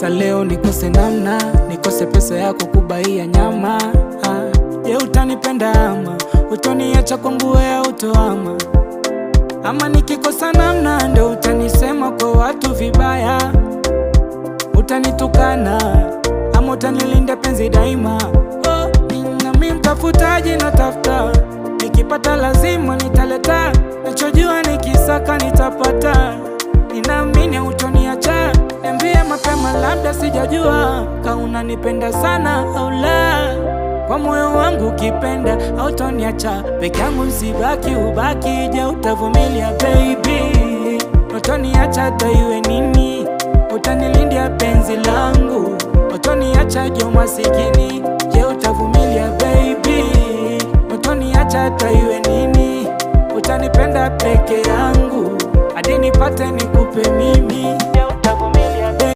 Sa leo nikose namna, nikose pesa ya kukubaia nyama. Ah, je, utanipenda ama utoniacha kwangu wewe utoama? Ama nikikosa namna ndo utanisema kwa watu vibaya, utanitukana ama utanilinda penzi daima. Oh, nami mtafutaji natafuta, nikipata lazima nitaleta, nachojua nikisaka nitapata. Ninaamini hutoniacha, niambie mapema, labda sijajua ka unanipenda sana au la. Kwa moyo wangu ukipenda, hautoniacha peke yangu, nsibaki ubaki. Je, utavumilia baby? Utoniacha hata iwe nini? Utanilindia penzi langu? Utoniacha jo masikini?